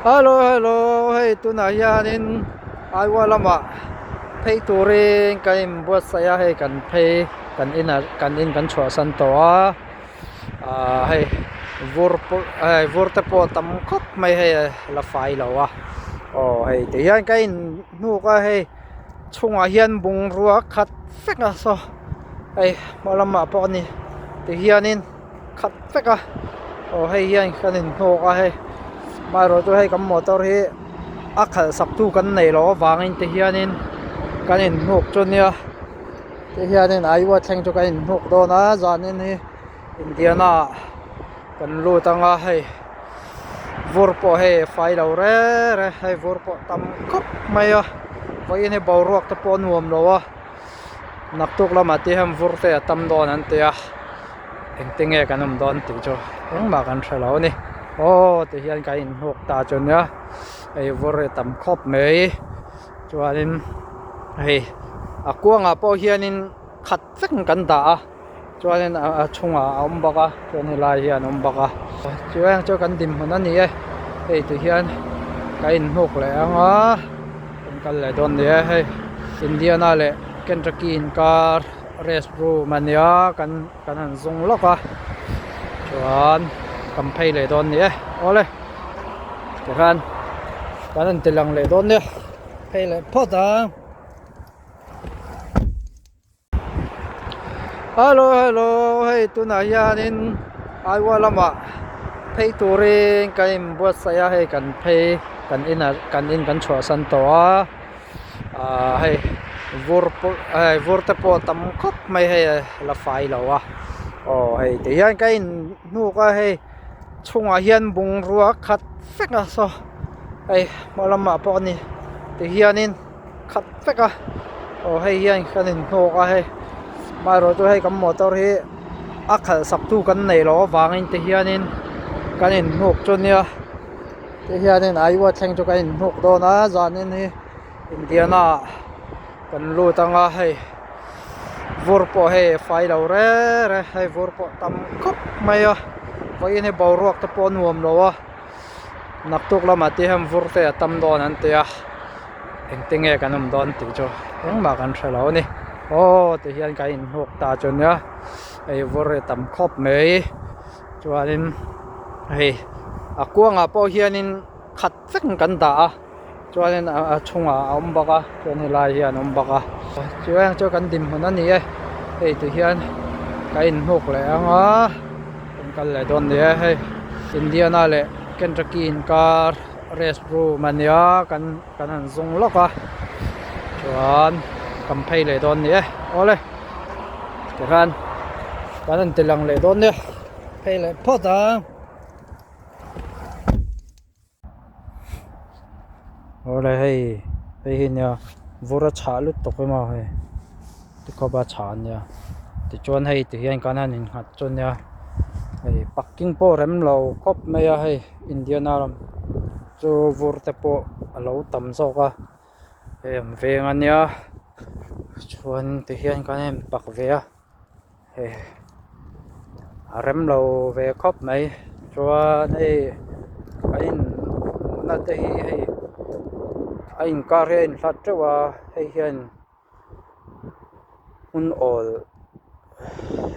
Hello hello hei tunah hianin Aiwa lamah phei turin kan inbuatsaih a hei kan phei kan inah kan in kan chhuahsan tawh a ah hei vur pawh hei vur te pawh a tam khawp mai hei la fai lo a aw hei ti hian ka in hnuk a hei chhungah hian bungrua khat vek a saw hei hma lamah pawh a ni ti hianin khat vek a aw hei hian kan inhnawk a hei amaherawhchu hei kan motor hi a khalh sak tu kan neih loh avangin ti hianin kan inhnuk chu nia ti hianin Iowa thleng chu kan inhnuk dawn a zanin hi Indiana ah kan lut ang a hei vur pawh hei a fai lo re re hei vur pawh tam khawp mai a vawiin hi boruak te pawh a nuam lo a. Naktuk lamah te hian vur te a tam dawn an ti a engtin nge kan awm dawn tih chu engmah kan hre lo a ni aw ti hian kan inhnuk ta chu nia hei vur hi a tam khawp mai chuanin hei a kuangah pawh hianin khat vek kan dah a chuanin a chhungah a awm bawk a chuan helai hian a awm bawk a chuan chu kan dinhmun a ni e hei ti hian ka inhnuk leh ang a kan kal leh dawn ni e hei Indiana leh Kentucky inkar rest room a nia kan kan han zung lawk a chuan kan phei leh dawn ni e awle tikhan kan han ti lang leh dawn nia phei leh phawt ang. Hello hello hei tunah hianin Aiwa lamah phei turin kan inbuatsaih a hei kan phei kan inah kan in kan chhuahsan tawh a ah hei vur pawh hei vur te pawh a tam khawp mai hei la fai lo a aw hei ti hian ka inhnuk a hei chhungah hian bungrua khat vek a saw hei hma lamah pawh a ni ti hianin. khat vek a aw hei hian kan inhnawk a hei amaherawhchu hei kan motor hi a khalh sak tu kan neih loh avangin ti hianin kan inhnuk chu nia ti hianin Iowa thleng chu kan inhnuk dawn a zanin hi Indiana ah kan lut ang a hei vur pawh hei a fai lo re re hei vur pawh tam khawp mai a vawiin hi boruak te pawh a nuam lo a. Naktuk lamah te hian vur te a tam dawn an ti a engtin nge kan awm dawn tih chu engmah kan hre lo a ni aw ti hian kan inhnuk ta chu nia hei vur hi a tam khawp mai chuanin hei a kuangah pawh hianin khat vek kan dah a chuanin a chhungah a awm bawk a chuan helai hian a awm bawk a chuan chu kan dinhmun a ni e hei ti hian ka inhnuk leh ang a kan kal leh dawn ni e hei Indiana leh Kentucky inkar rest room a nia kan kan han zung lawk a chuan kan phei leh dawn ni e awle tikhan kan han ti lang leh dawn nia phei leh phawt ang. Awle hei hei hi nia vur a chhah lutuk emaw hei tikhawp a chhah ania tichuan hei ti hian kan han innghat chu ania hei parking pawh rem lo khawp mai a hei Indiana ram chu vur te pawh a lo tam zawk a hei an veng ania chuan ti hian kan han park ve a. Hei a rem lo ve khawp mai chuan hei a in na te hi hei a inkar hi a inhlat teuh a hei hian hmun awl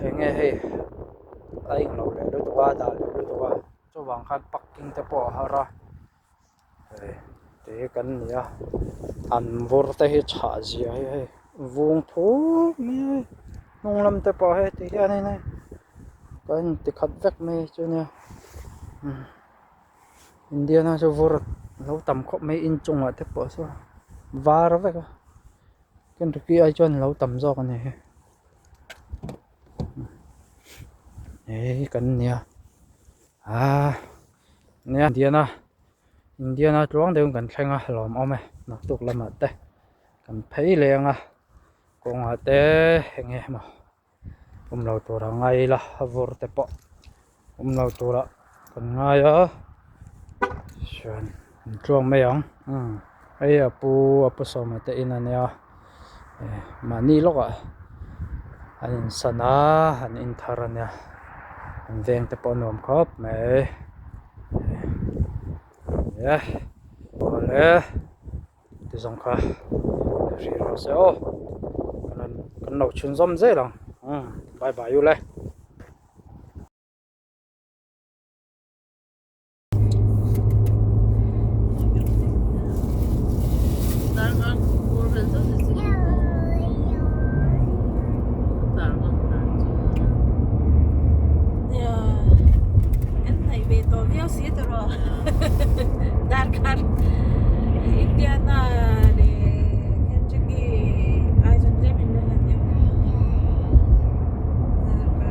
eng nge hei a englo leh lutuk a dah leh lutuk a chuvang khan parking te pawh a har a hei te hi kan ni a an vur te hi chhah zia hi hei vung phur mai a hei hnung lam te pawh hei ti hianin hei kan inti khat vek mai chu nia umm Indiana chu vur lo tam khawp mai inchungah te pawh saw var vek a Kentucky ai chuan lo tam zawk a ni hei hei kan nia aa. Nia Indiana Indiana tluang deuhin kan thleng a lawmawm e naktuk lamah te kan phei leh ang a kawngah te eng nge maw awm lo tur a ngai ila a vur te pawh awm lo turah kan ngai a chuan an tluang mai ang umm hei a pu a pu sawma te in a nia mahni lawkah an insan a an in thar a nia an veng te pawh a nuam khawp mai. E awle ti zawng kha hrih rawh se aw kan kan lo chhunzawm zel ang umm bye bye u le. Darkar Indiana leh Kentucky ai chuan tlem in la hlat deuh. Darkar.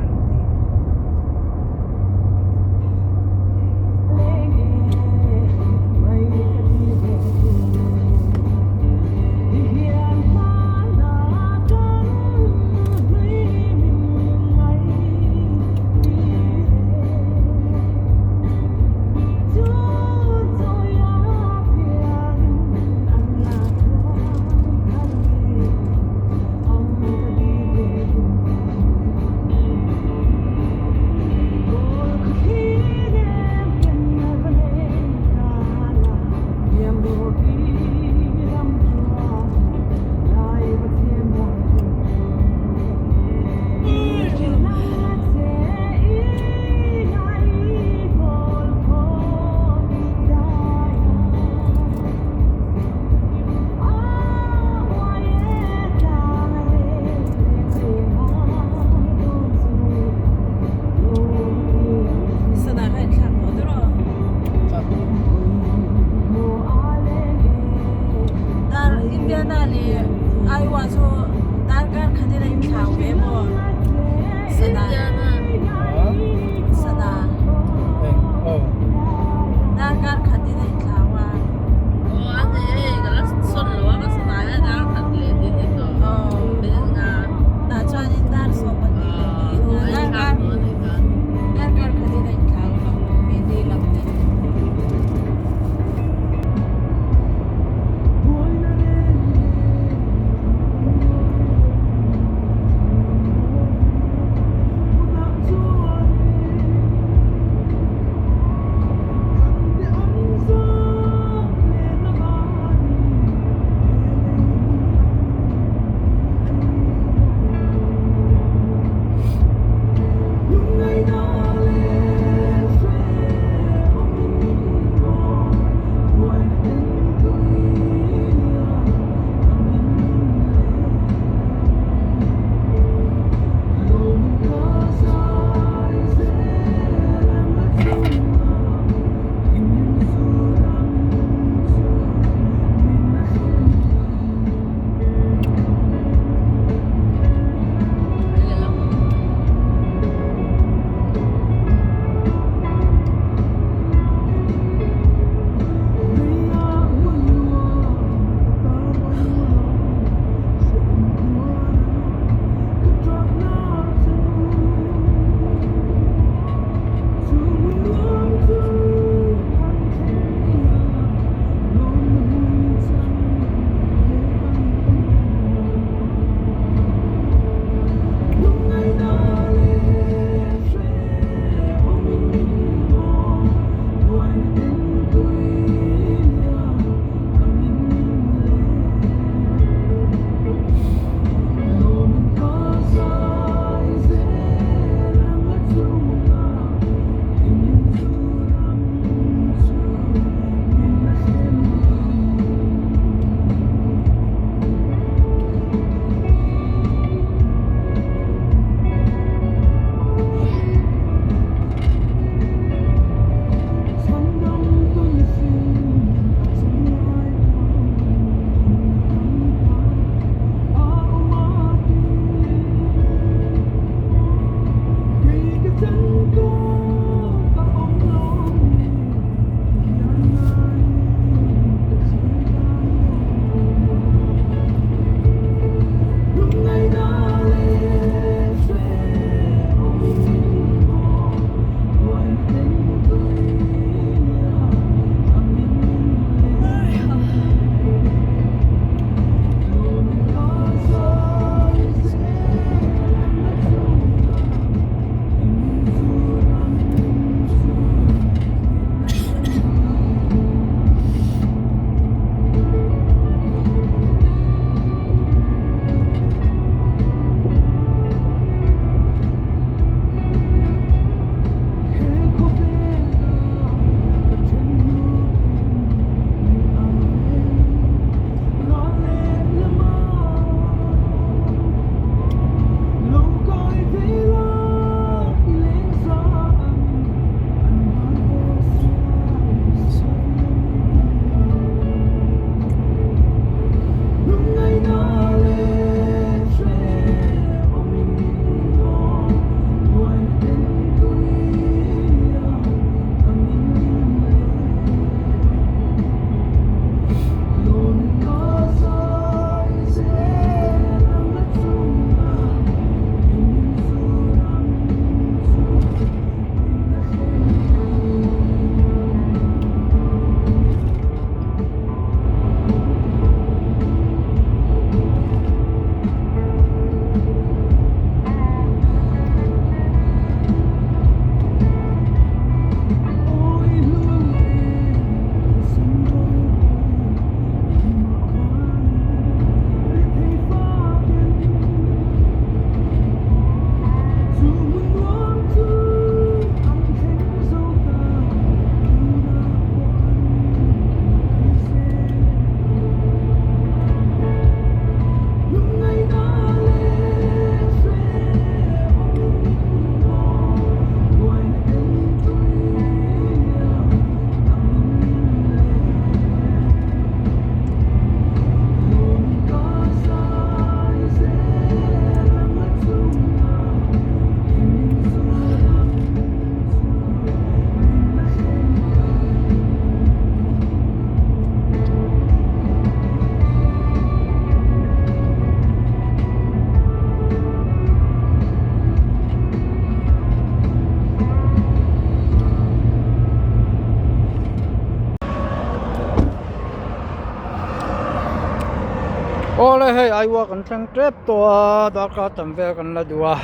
Awle hei Aiwa kan thleng tep tawh a darkar tam vel kan la duh a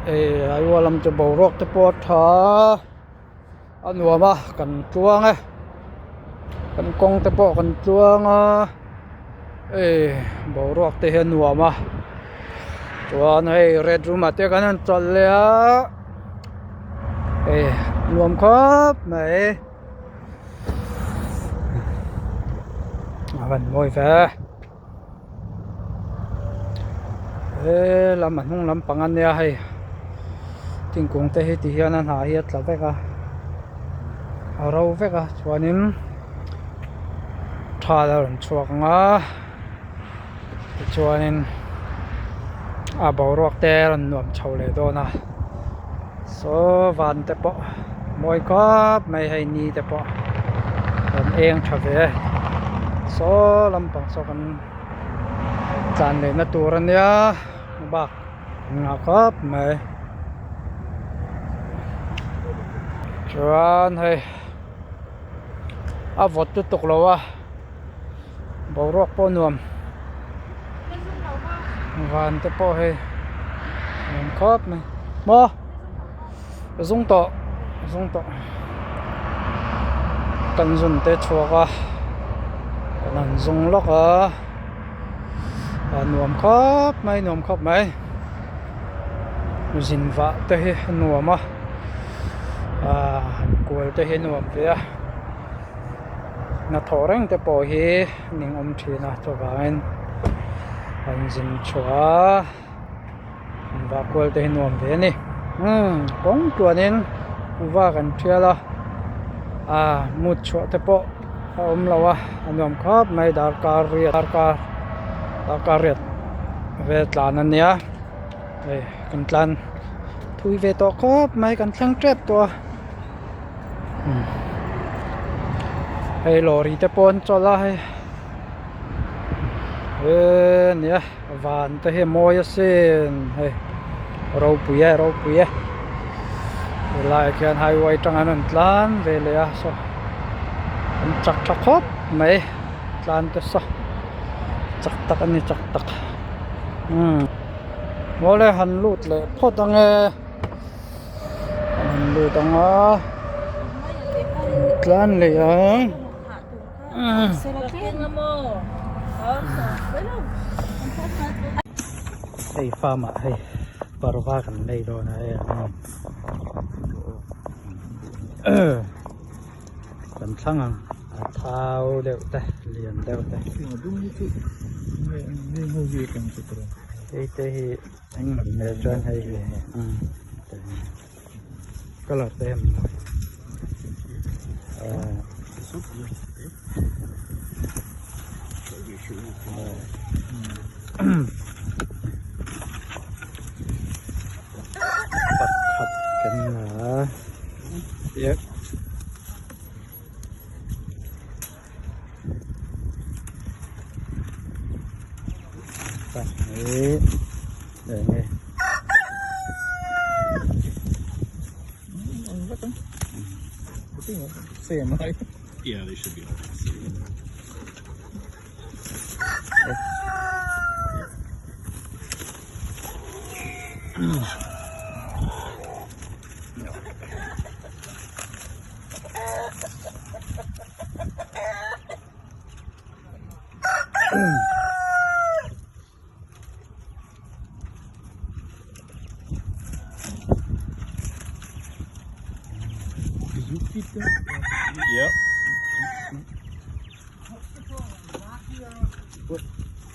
hei Aiwa lam chu boruak te pawh a tha a nuam a kan tluang e kan kawng te pawh kan tluang a hei boruak te hi a nuam a chuan hei red room ah te kan han chawlh leh a hei nuam khawp mai. A van mawi ve he lam a hnung lampang a nia hei thingkung te hi ti hian a hnah hi a tla vek a a ro vek a chuanin thal a rawn chhuak ang a tichuanin a boruak te a rawn nuam chho leh dawn a. Saw van te pawh mawi khawp mai hei ni te pawh rawn eng tha ve saw lampang saw kan tlan leh na tur a nia bak an ngah khawp mai chuan hei a vawt lutuk lo a boruak pawh nuam van te pawh hei nuam khawp mai maw zung tawh zung tawh kan zun te chhuak a kan han zung lawk a a nuam khawp mai nuam khawp mai zin vah te hi a nuam a ah han kual te hi a nuam ve a. Hnathawh reng te pawh hi ning awm thin a chuvangin an zin chhuah a an vah kual te hi nuam ve a ni umm kawng tluanin kuhva kan thial a ah mut chhuah te pawh a awm lo a a nuam khawp mai darkar riat darkar darkar riat vel tlan a nia hei kan tlan thui ve tawh khawp mai kan thleng tep tawh a. Hei lorry te pawh an chawlh a hei eee nia van te hi a mawi asin hei ropui e ropui e helaiah khian highway atang an rawn tlan ve leh a saw an chak tha khawp mai tlan te saw chak tak a ni chak tak umm awle han lut leh phawt ang e. An lut ang a tlan leh ang hei farm ah hei parva kan nei dawn a hei kan thlang ang a thau deuh te lian deuh te hei te hi. Chuan hei hi colour te em pakhat kan la a. Same, right? Yeah, they should be all the same. Did you keep that? Yep.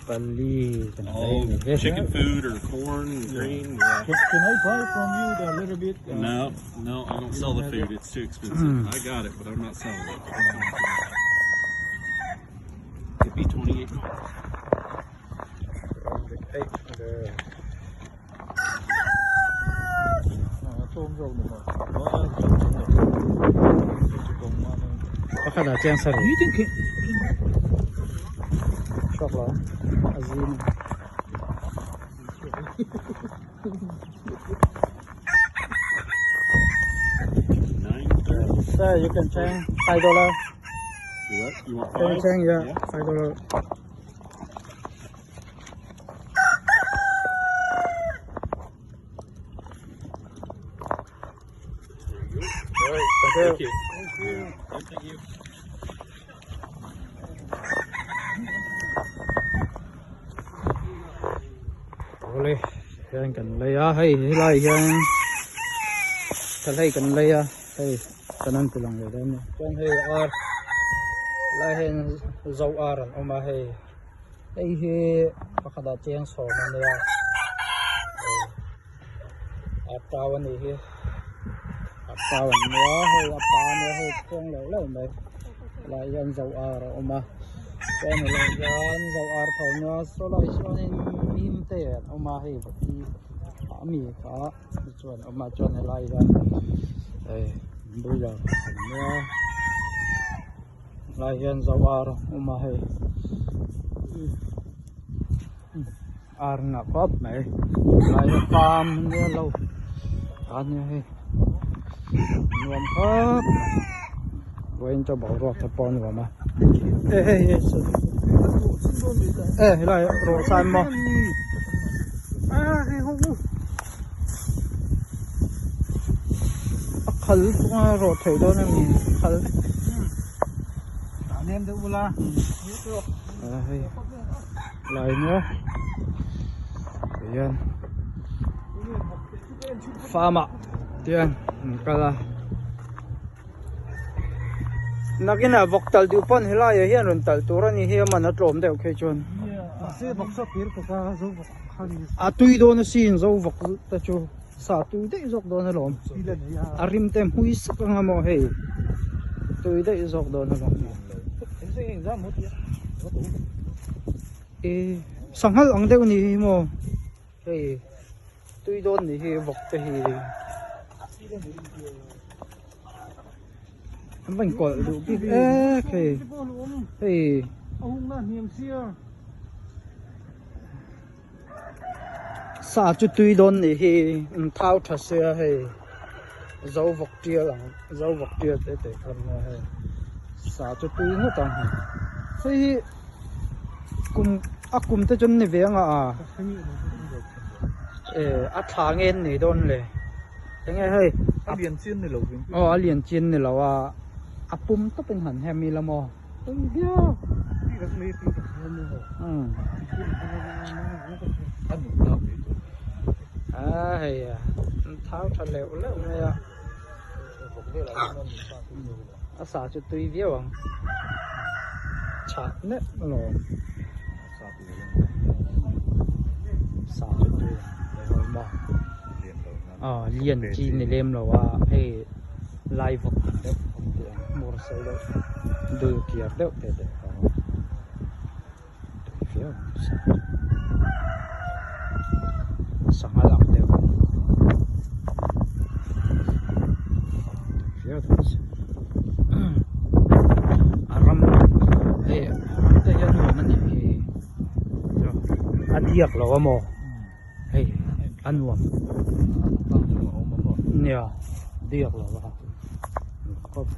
Pali kan All chicken food or corn, grain. Yeah. Can, can I buy from you the little bit? Uh, No, no, I don't sell the food. It's too expensive. I got it, but I'm not selling it. It'd be $28. Pakhat ah chiang sarih chuak lo a zim. Sir, you can change $5. You what? You want Can five? change, yeah, $5. you. Thank you. Thank you. Awle hian kan lei a hei helai hian thalhei kan lei a hei kan han ti lang leh dawn a ni chuan hei ar helai hian zo ar an awm a hei hei hi pakhat ah cheng sawm a nia ar tau a nih hi ar tau an nia hei a pa ania hei khuang leuh leuh mai helai hian zo ar a awm a chuan helai hian zo ar tho nia saw lai chuanin mim te an awm a hei vaki ah mi kha chuan a awm a chuan helai hian hei broiler an nia helai hian zo ar a awm a hei. Ar ngah khawp mai lai hi farm ania lo ta nia hei nuam khawp mai vawiin chu boruak te pawh a nuam a e hei hei e helai rawh san maw a khal chunga rawh theih dawn a ni khal a hei. Lai nia tihian farm ah tihian an kal a nakinah vawk talh duh pawn helai ah hian rawn talh tur a ni hi a man a tlawm deuh phei chuan a tui dawn asin zo vawk te chu sa tui daih zawk dawn alawm a rim te hmui sak anga maw hei tui daih zawk dawn alawm e sanghal ang deuh ni hi maw hei tui dawn ni hi vawk te hi an va inkawlh duh bik ek hei hei. Sa chu tui dawn nih hi an thau tha sia hei zo vawk tial ang zo vawk tial te te kha ania hei sa chu tui ngawt ang hei hei hi kum a kum te chu an ni ve anga a e a thla nge an nei dawn le enge hei a lian chian ni lo aw a lian chian ni lo a a pum tawp in han hem ila maw. A hei a an thau tha leuh leuh mai a a sa chu tui viau ang chhah meuh alawm sa chu tui ang aw lian chi ni lem lo a hei. Lai vawk ang deuh an tih ang hmur sei deuh dul kiar deuh te te kha tui viau ang sa sangha lang deuh tui viau thei si a ram hei ram te hian nuam a nih hi a diak lo a maw. Hei a nuam nia biak lo a khawp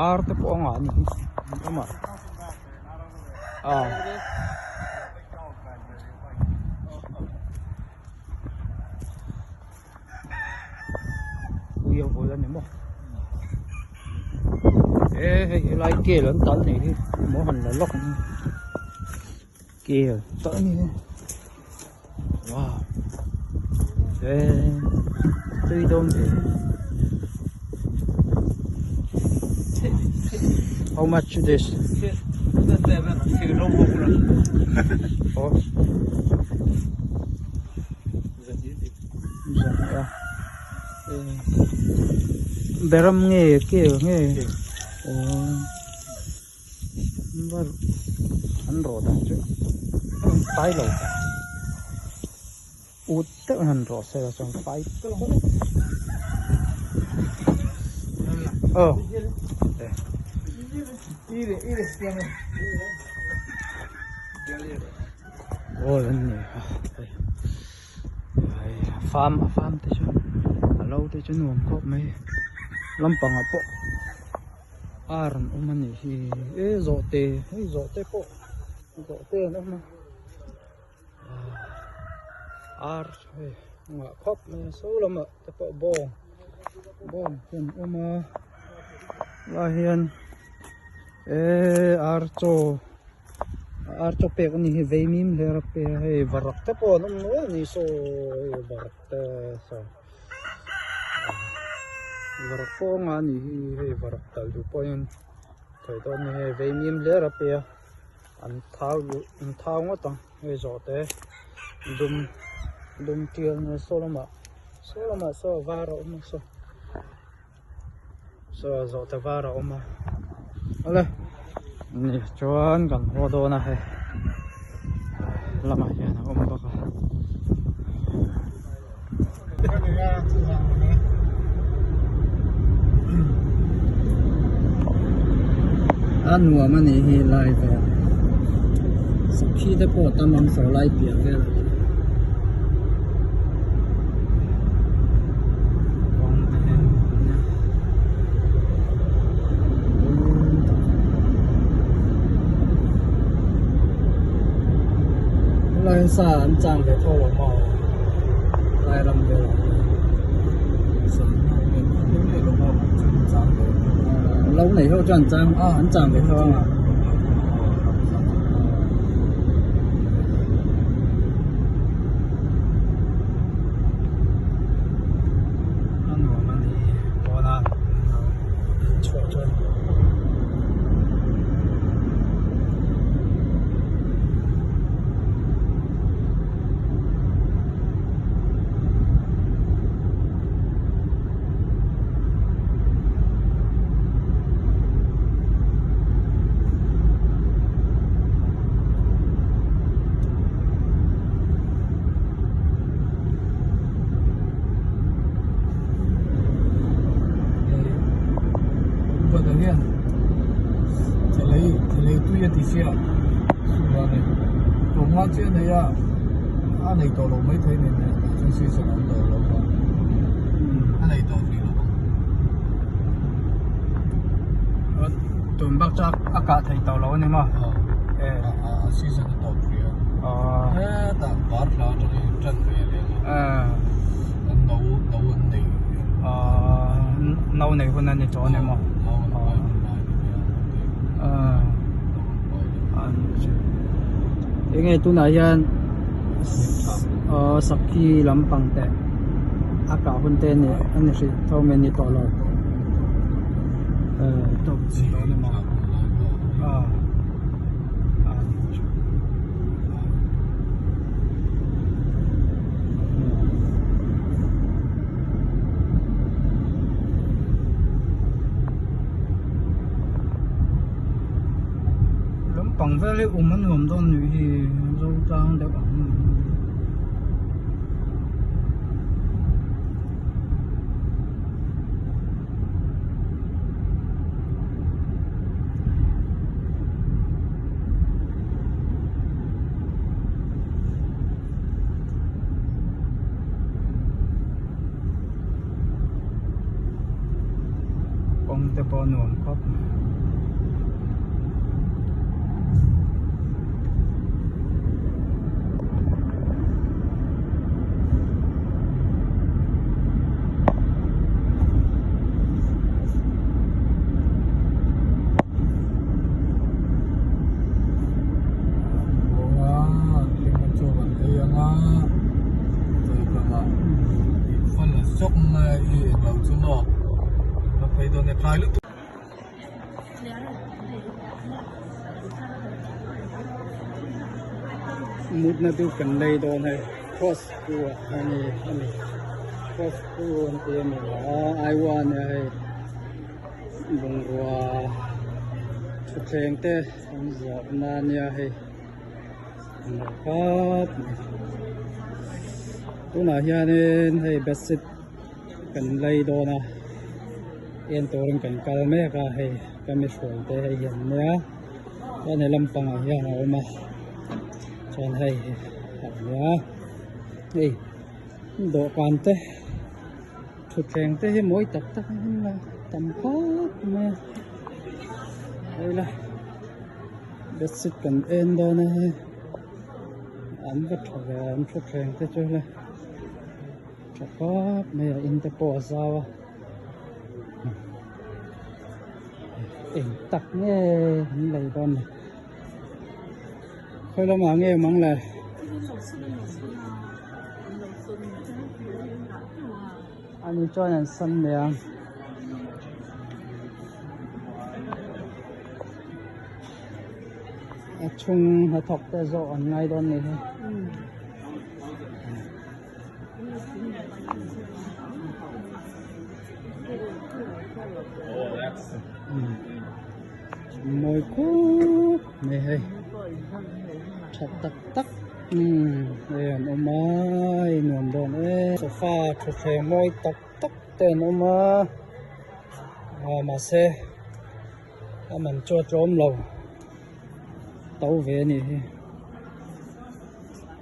ar te pawh a ngah a ni hi awm a ah. Ui a vul a ni maw e hei helai kel an tal nih hi maw han la lawk ang. Kel tawh a ni e wow e tui dawn ve how much this oh beram nge kel nge oh. An rawh dan chu a in fai lo ut deuh in han rawh se la chuan fai deuh ang aw aw an ni a hei farm a farm te chu a lo te chu nuam khawp mai lampangah pawh. Ar an awm a nih hi e zawhte hei zawhte pawh zawhte an awm a ar hei a ngah khawp mai a saw lamah te pawh bawng. Bawng te an awm a helaiah hian eee ar chaw ar chaw pek a ni hi vei mim hler a pe a hei varak te pawh an awm nual a ni saw hei varak te saw varak pawh a ngah a ni hi hei varak talh duh pawh hian thei dawn a ni hei vei mim hler a pe a an thau duh an thau ngawt ang hei zawh te dum dum tial nge saw lamah saw lamah saw a var a awm a saw saw zawh te var a awm a awle ni chuan kan haw dawn a hei lamah hian a awm bawk a. A nuam a nih hi lai vel sakhi te pawh a tam ang saw lai piah vel ah khian kawng te hian nia. Helai hian sa an chang ve tho lo maw lai ram vel ah hian lo nei ho chuan an chang an chang ve tho ang a. A nuam a ni pawn a chhuah chuan. Tun bak chu a kah thei tawh lo a ni maw? No nei hun a ni tawh a ni maw? Enge tunah hian sakhi lampang te a kah hun te a ni hrih tho mai a ni tawh lo. Lampang vel hi awm a nuam dawn nih hi zo tlang deuh ang. Kawng te pawh a nuam khawp. Mutna chu kan lei dawn hei cross chu a ni a ni cross chu an ti a ni a Iowa nia hei bungrua thutthleng te an zawrhna ania hei tunah hianin hei bedsheet kan lei dawn a en turin kan kal mek a hei ka mi hruai te hei hi an nia chuan he lampangah hian a awm a chuan hei a nia hei dawhkan te thutthleng te hi mawi tak tak a la tam khawp mai a hei la bedsheet kan en dawn a hei an va tha ve an thutthleng te chu le. Tha khawp mai a in te pawh a zau a. Eng tak nge an lei dawn ni? Khawi lamah nge awm ang le? Ani chuan an sawn leh ang. A chhung hnathawk te zawh an ngai dawn ni hi. Mawi khawp mai hei tha tak tak hei an awm a hei nuam dawn e sofa thutthleng mawi tak tak te an awm a ah mahse a man chu a tlawm lo to ve a nih hi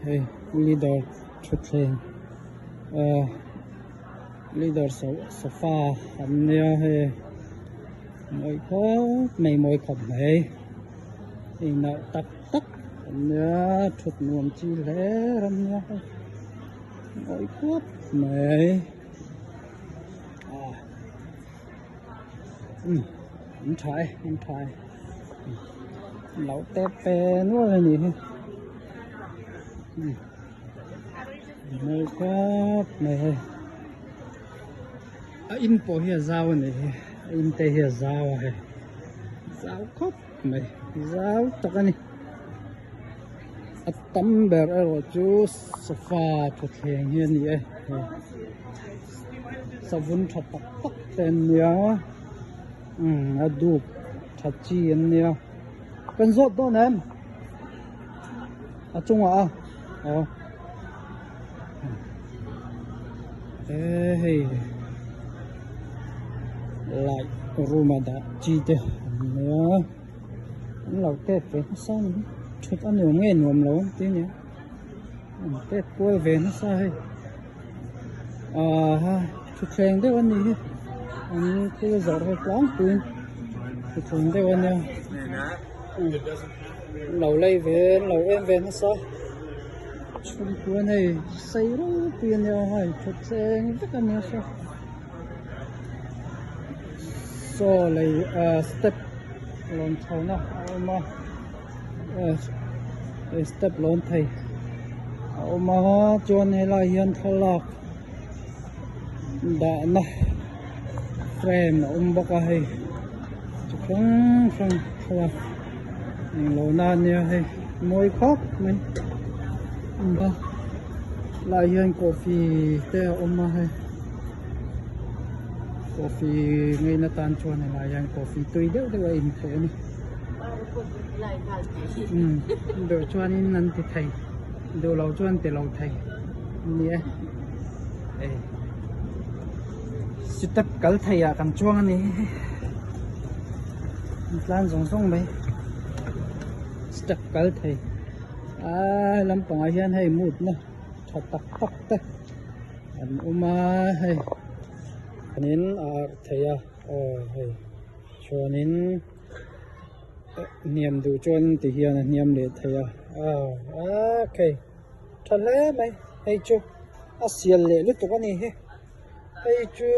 hei leader thutthleng ah leader sofa an nia hei mawi khawp mai mawi khawp mai hei nalh tak tak an nia thut nuam chi hle ram nia hei mawi khawp mai ah umm an tha e an tha e lo tep ve nual a nih hi umm mawi khawp mai hei a in pawh hi a zau a nih hi a in te hi a zau a hei zau khawp mai zau tak a ni a tam ber erawh chu sofa thutthleng hi a ni e hei savun tha tak tak te an nia umm a dup tha chi an nia kan zawt dawn em a chungah a aw e hei light room a dah chi te an nia an lo tep ve nasa a ni thut a nuam nge nuam lo an ti ania an tep kual ve nasa hei ah thutthleng deuh a nih hi an thil zawrh ho tlangpuiin thutthleng deuh a nia an lo lei ve an lo em ve nasa chhungkua nei sei ropui a nia hei thutthleng vek a nia saw saw lei ah step lawn chho na a awm a eh step lawn thei a awm a chuan helai hian thlalak dahna frame a awm bawk a hei chi hrang hrang thlalak englo na ania hei mawi khawp mai lai hian coffee te a awm a hei coffee ngaina tan chuan helai hian coffee tui deuh deuh a in theih a ni umm duh chuanin an ti thei duh loh chuan ti lo thei a ni e hei step kal thei ah kan chuang a ni an tlan zawng zawng mai step kal thei aa lampangah hian hei mutna tha tak tak te an awm a hei in a arh thei a aw hei chuanin hniam duh chuan ti hian a hniam leh thei a aw okay tha hle mai hei chu a sial leh lutuk a ni hi hei chu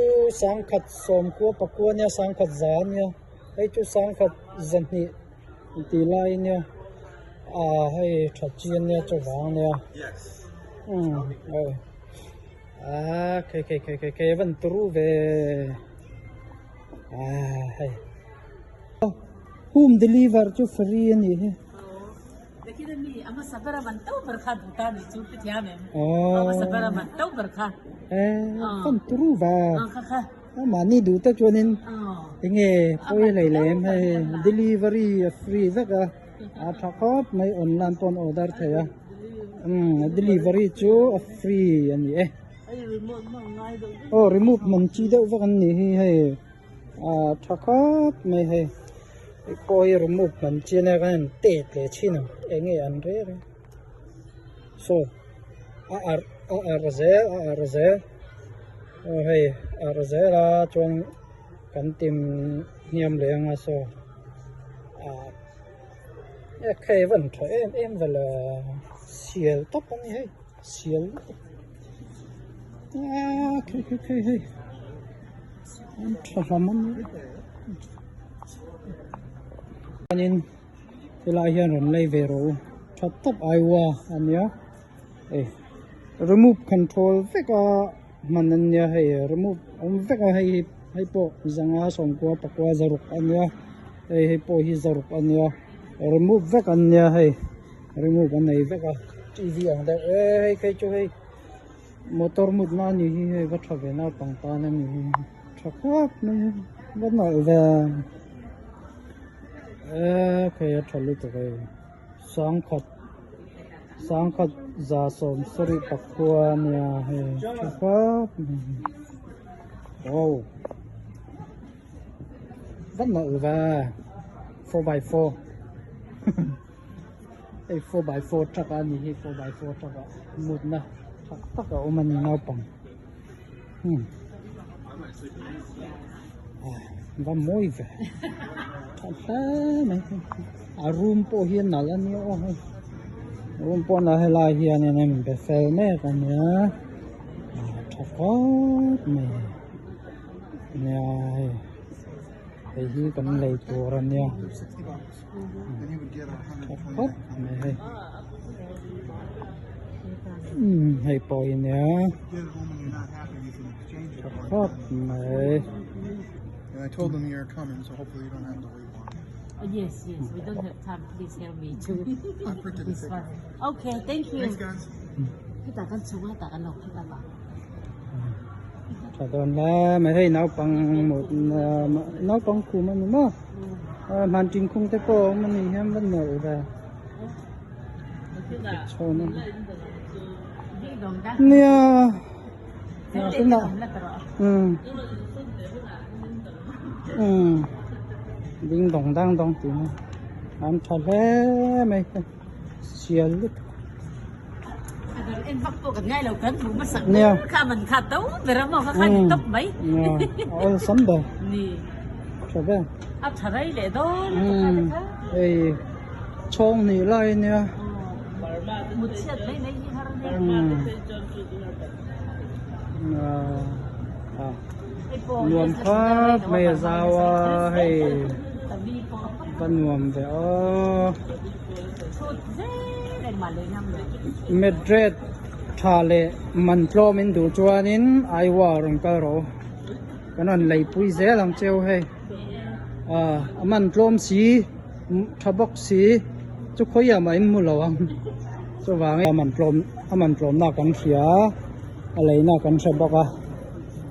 sangkhat sawmkua pakua nia sangkhat za ania hei chu sangkhat zahnih tih lai ania ah hei tha chi ania chuvang ania umm aw ah khei khei khei khei khei a van turu ve ah hei home deliver chu free a nih hi. Fan turu va mahni duh tak chuanin enge pawi hlei lem hei delivery a free vek a a tha khawp mai online pawn order thei a umm delivery chu a free a ni e aw remove man chi deuh vek an nih hi hei. Ah tha khawp mai hei hei pawh hi remove man chi ania kan han tet leh thin ang eng nge an reng reng saw a arh a arh zel a arh zel aw hei arh zel a chuan kan tim hniam leh anga saw ah hei a van tha em em vel a sial tawp a ni hei sial lutuk ah khei khei khei hei. An tha hlawm a ni. chuanin helai hian rawn lei ve rawh u tha tawp Iowa a nia hei remove control vek a hman an nia hei remove awm vek a hei hi hei pawh zanga sawmkua pakua zaruk a nia hei hei pawh hi zaruk a nia remove vek an nia hei remove an nei vek a T V ang deuh e hei phei chu hei motor mutna a nih hi hei va tha ve naupang tan a nih hi tha khawp mai a va nalh ve e phei a tha lutuk hei sangkhat sangkhat za sawm sarih pakua a nia hei tha khawp mai wow va nalh ve 4x4 Hei 4x4 truck a ni hi 4x4 truck ah mutna tha tak a awm a ni naupang hmm va mawi ve tha hle mai a room pawh hi a nalh a nia aw hei room pawh a nalh helai hian in a inbe fel mek a nia tha khawp mai nia hei hei hi kan lei tur a nia. Tha khawp mai hei umm hei pawh hi nia tha khawp mai. Tha dawn hle mai hei naupang naupang khum a ni maw. Hman ṭin khung te pawh a awm a nih hian va nawlh ve chhawn a nia tunah umm umm ding dawng dang dawng tih na an ṭha hle mai sial lutuk. Nia umm nia a awlsam ber tha ber umm hei chhawng hnih lai a nia umm nuam khawp mai a zau a hei va nuam ve aw. Madrid tha leh man tlawm in duh chuanin Iowa rawn kal rawh u kan rawn leipui zel ang cheu hei a man tlawm si tha bawk si chu khawiah mah in hmu lo ang chuvangin a man tlawm a man tlawmna kan hria a leina kan hre bawk a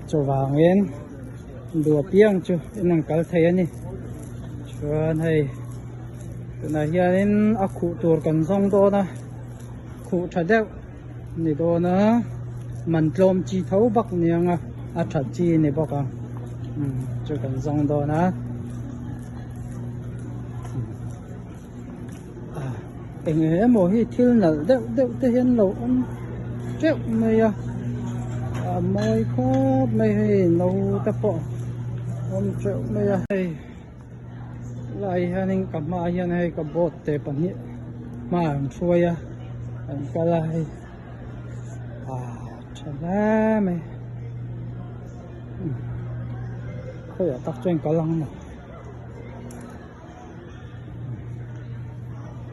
chuvangin duh apiang chu in rawn kal thei a ni chuan hei. Tunah hianin a khuh tur kan zawng dawn a khuh tha deuh ni dawn a man tlawm chi tho bak ni ang a a that chi a ni bawk ang umm chu kan zawng dawn a eng emaw hi thil nalh deuh deuh te hian lo awm teuh mai a a mawi khawp mai hei no te pawh awm teuh mai a hei. Lai hianin ka hmaah hian hei ka boat te pahnih hma an hruai a an kal a hei ah tha hle mai khawiah tak chuan kal ang maw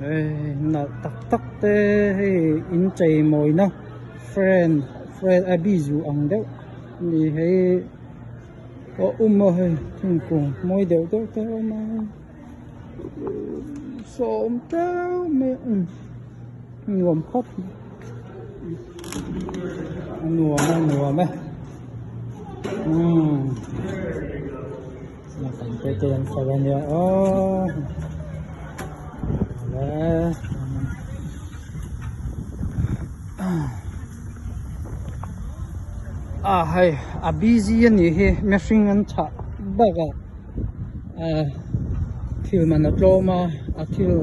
hei nalh tak tak te hei inchei mawina friend friend a bizu ang deuh a ni hei. A awm a hei thingkung mawi deuh deuh te a awm a sawm teuh mai a nuam khawp mai a nuam a nuam e umm naupang te te an fel a nia aw le. Ah hei a busy a nih hi mihring an chhah bak a ah thil man a tlawm a a thil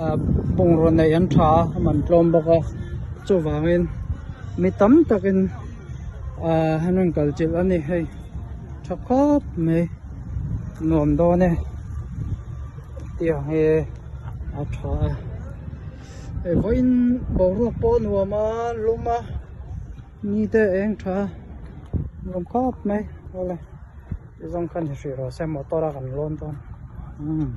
ah bungraw neih an tha a a man tlawm bawk a chuvangin mi tam takin ah an rawn kal chilh a ni hei tha khawp mai nuam dawn e tiang hi a tha a. Hei vawiin boruak pawh a nuam a lum a ni te a eng tha a nuam khawp mai awle ti zawng khan hi hrih rawh se motor a kan lawn dawn umm.